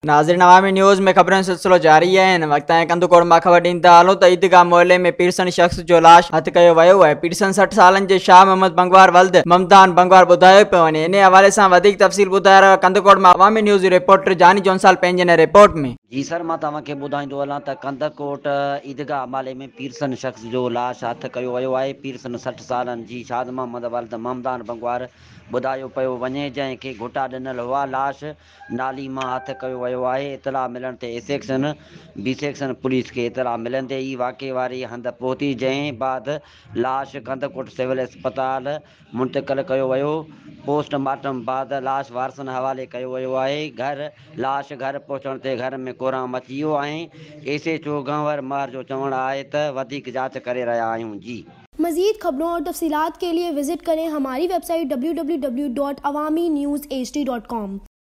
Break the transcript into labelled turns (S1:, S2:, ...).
S1: ناظرين عوامي نيوز ۾ خبرن جو سلسلو جاري آهي هن وقت تائين ڪنڌڪوٽ مان خبر ڏيندا هلون ته عيدگاهه محلي ۾ پيرسن شخص جو لاش هٿ ڪيو ويو آهي پيرسن 60 سالن جي شاهه محمد بنگوار ولد ممدان بنگوار ٻڌايو پيو وڃي انهي حوالي سان وڌيڪ تفصيل ٻڌائي رهيو آهي ڪنڌڪوٽ مان عوامي نيوز جو رپورٽر جاني جونسال پنهنجي هن رپورٽ ۾.
S2: جي سر مان توهان کي ٻڌائيندو هلان ته ڪنڌڪوٽ عيدگاهه محلي ۾ پيرسن شخص جو لاش هٿ ڪيو ويو آهي پيرسن 60 سالن جي شاد محمد ولد ممدان بنگوار ٻڌايو پيو وڃي جنهن کي گهٽا ڏنل هئا لاش نالي مان هٿ ڪيو ويو آهي، اطلاع ملڻ تي A section, B section police کي اطلاع ملندي ئي واقعي واري هنڌ پهتي، جنهن بعد لاش ڪنڌڪوٽ سول اسپتال منتقل ڪيو ويو، پوسٽ مارٽم بعد لاش وارثن حوالي ڪيو ويو آهي، گهر لاش گهر پهچڻ تي گهر ۾ ڪهرام مچي ويو ۽ ايس ايڇ او گهنور مهر جو چوڻ آهي ته وڌيڪ جاچ ڪري رهيا آهيون، جي.
S3: مزيد خبرون اور تفصيلات کے لئے وزٽ ڪرين ھماري ويب سائيٽ www.awamiNewsHD.com.